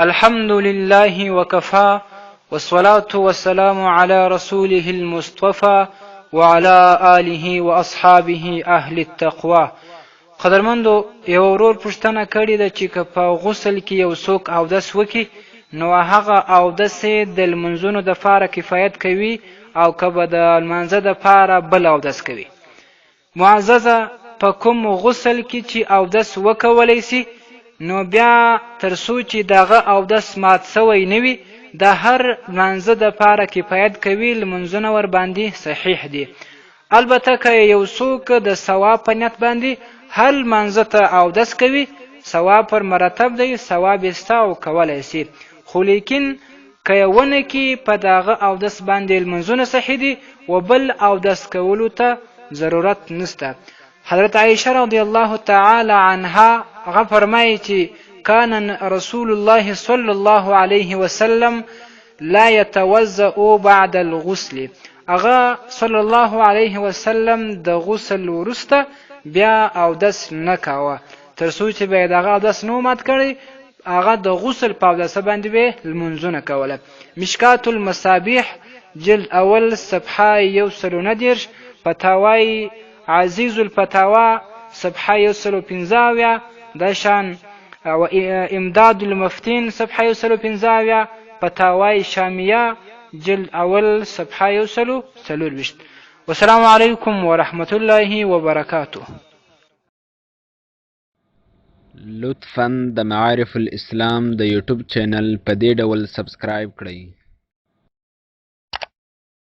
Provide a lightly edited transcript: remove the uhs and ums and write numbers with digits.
الحمد لله وكفى والصلاة والسلام على رسوله المصطفى وعلى آله وأصحابه أهل التقوى. قدرمندو، یو ورور پوښتنه کړې ده چې که په غسل کې یو څوک اودس وکړي، نو هغه اودس یې د لمونځونو دپاره کفایت کوي او که به د لمانځه دپاره بل اودس کوي؟ معززه، په کوم غسل کې چې اودس وکولی سي، نو بیا تر څو چې دغه اودس مات سوی نه وي، د هر لمانځه دپاره کفایت کوي، لمونځونه ورباندې صحیح دي. البته که یو څوک د ثواب په نیت باندې هر لمانځه ته اودس کوي، ثواب پر مرتب دی، ثواب یې سته او کولی سي، خو لیکن که یې ونه کي، په دغه اودس باندې لمونځونه صحیح دي و بل اودس کولو ته ضرورت نسته. حضرت عائشه رضی الله تعالی عنها هغه فرمایي چې کان رسول الله صلی الله علیه وسلم لا يتوضأ بعد الغسل. هغه صلی الله علیه وسلم د غسل وروسته بیا اودس نه کاوه، تر څو چې به یې دغه اودس نه مات کړی، هغه د غسل په اوداسه باندې به لمونځونه کوله. مشکات المصابیح جلد اول صفحه 139، فتاوای عزیز الفتاوا صفحه 175، دا شان او امداد المفتین صفحه 175، فتاوای شامیه جلد اول صفحه 124. والسلام علیکم ورحمت الله وبرکاته. لطفاً د معارف الاسلام د یوټیوب چینل په دې ډول سبسکرایب کړئ.